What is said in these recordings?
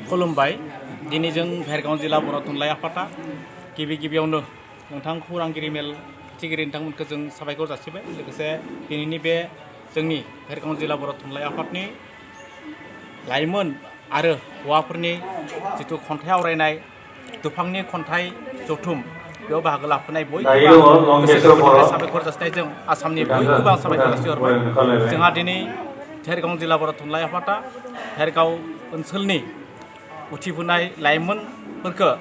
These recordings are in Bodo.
खुलुमबाय दिनै जों भेरगाव जिल्ला बर' थुनलाइ आफादा गिबियावनो नोंथां खौरांगिरि मेल खाथिगिरि नोंथांमोनखौ जों साबायखर जासिबाय लोगोसे दिनैनि बे जोंनि भेरगाव जिल्ला बर' थुनलाइ आफादनि लाइमोन आरो हौवाफोरनि जिथु खन्थाइ आवरायनाय दुफांनि खन्थाइ जथुम बेयाव बाहागो लाफैनाय बयबो गोसो गोरबोनिफ्राय साबायखर जासिनाय जों आसामनि बयबो आं साबायखर जासिहरबाय जोंहा दिनै भेरगाव जिल्ला बर' थुनलाइ आफादा भेरगाव ओनसोलनि उथिबोनाय लाइमोनफोरखौ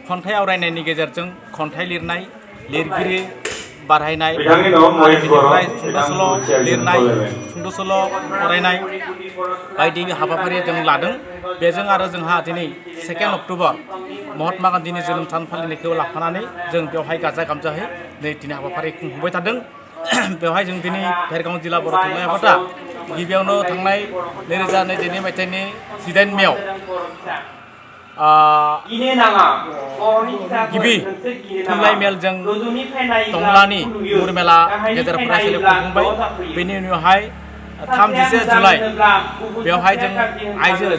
खन्थाइ आवरायनायनि गेजेरजों खन्थाइ लिरनाय लिरगिरि बारायनाय आरो बेनिफ्राय सुंद' सल' लिरनाय सुंद' सल' फरायनाय बायदि हाबाफारि जों लादों बेजों आरो जोंहा दिनै 2 अक्ट'बर महात्मा गान्धीनि जोनोम सान फालिनायखौ लाफानानै जों बेवहाय गाजा गोमजायै दिनै हाबाफारि खुंफुंबाय थादों बेवहाय जों दिनै भेरगाव जिल्ला बर' थुनलाइ आफादा गिबियावनो थांनाय 2022 मायथाइनि 18 मेआव गिबि थुनलाइ मेल जों टंलानि मुरमेला गेजेर फरायसालियाव खुंफुंबाय बेनि उनावहाय 31 जुलाइ बेवहाय जों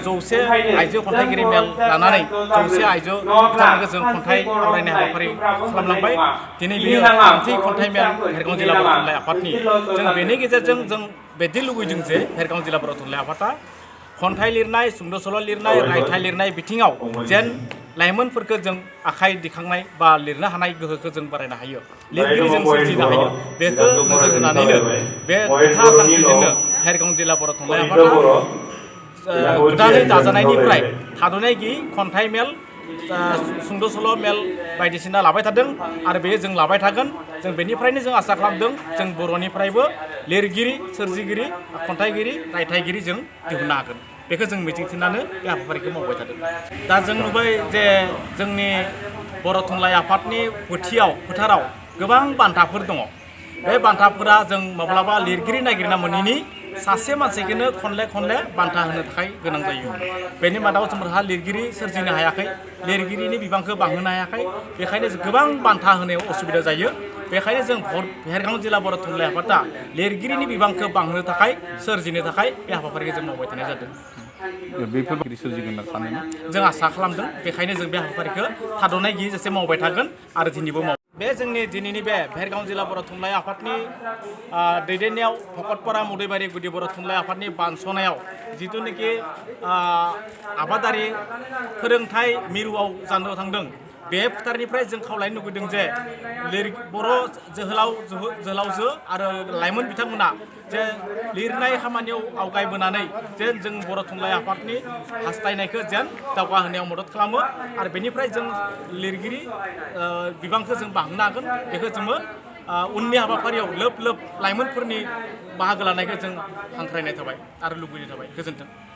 जौसे आइजो खन्थाइगिरि मेल लानानै जौसे आइजो बिथांमोनखौ जों खन्थाइ आवरायनाय हाबाफारि खालामलांबाय दिनै बेयो थामथि खन्थाइ मेल भेरगाव जिल्ला बर' थुनलाइ आफादनि जों बेनि गेजेरजों जों बिदि लुबैदों जे भेरगाव जिल्ला बर' थुनलाइ आफादा खन्थाइ लिरनाय सुंद' सल' लिरनाय रायथाइ लिरनाय बिथिङाव जेन लाइमोनफोरखौ जों आखाइ दिखांनाय बा लिरनो हानाय गोहोखौ जों बारायनो हायो लिरगिरि जों सोरजिनो हायो बेखौ नोजोर होनानैनो बे खोथा थांखिजोंनो भेरगाव जिल्ला बर' थुनलाइ आफादा गोदानै दाजानायनिफ्राय थाद'नाय गैयै खन्थाइ मेल सुंद' सल' मेल बायदिसिना लाबाय थादों आरो बेयो जों लाबाय थागोन जों बेनिफ्रायनो जों आसा खालामदों जों बर'निफ्रायबो लिरगिरि सोरजिगिरि खन्थाइगिरि रायथाइगिरि जों दिहुननो हागोन बेखौ जों मिजिंथिनानै बे हाबाफारिखौ मावबाय थादों दा जों नुबाय जे जोंनि बर' थुनलाइ आफादनि फोथाराव गोबां बान्थाफोर दङ बे बान्थाफोरा जों माब्लाबा लिरगिरि नागिरना मोनैनि सासे मानसिखौनो खनले बान्था होनो थाखाय गोनां जायो बेनि मादाव जोंहा लिरगिरि सोरजिनो हायाखै लिरगिरिनि बिबांखौ बांहोनो हायाखै बेखायनो गोबां बान्था होनायाव असुबिदा जायो बेखायनो जों भेरगाव जिल्ला बर' थुनलाइ आफादा लिरगिरिनि बिबांखौ बांहोनो थाखाय सोरजिनो थाखाय बे हाबाफारिखौ जों मावबाय थानाय जादों बेफोरबायदि सोरजिगोन होनना सानो जों आसा खालामदों बेखायनो जों बे हाबाफारिखौ थाद'नाय गैयै जासे मावबाय थागोन आरो दिनैबो बे जोंनि दिनैनि बे भेरगाव जिल्ला बर' थुनलाइ आफादनि दैदेननायाव भकतपारा मुदैबारि गुदि बर' थुनलाइ आफादनि बानस'नायाव जिथुनिखि आबादारि फोरोंथाइ मिरुआव जानो थांदों बे फोथारनिफ्राय जों खावलायनो लुबैदों जे बर' जोहोलावजो आरो लाइमोन बिथांमोना जे लिरनाय खामानियाव आवगायबोनानै जेन जों बर' थुनलाइ आफादनि हास्थायनायखौ जेन दावगाहोनायाव मदद खालामो आरो बेनिफ्राय जों लिरगिरि बिबांखौ जों बांहोनो हागोन बेखौ जोङो उननि हाबाफारियाव लोब लाइमोनफोरनि बाहागो लानायखौ जों हांख्रायनाय थाबाय आरो लुबैनाय थाबाय गोजोन्थों।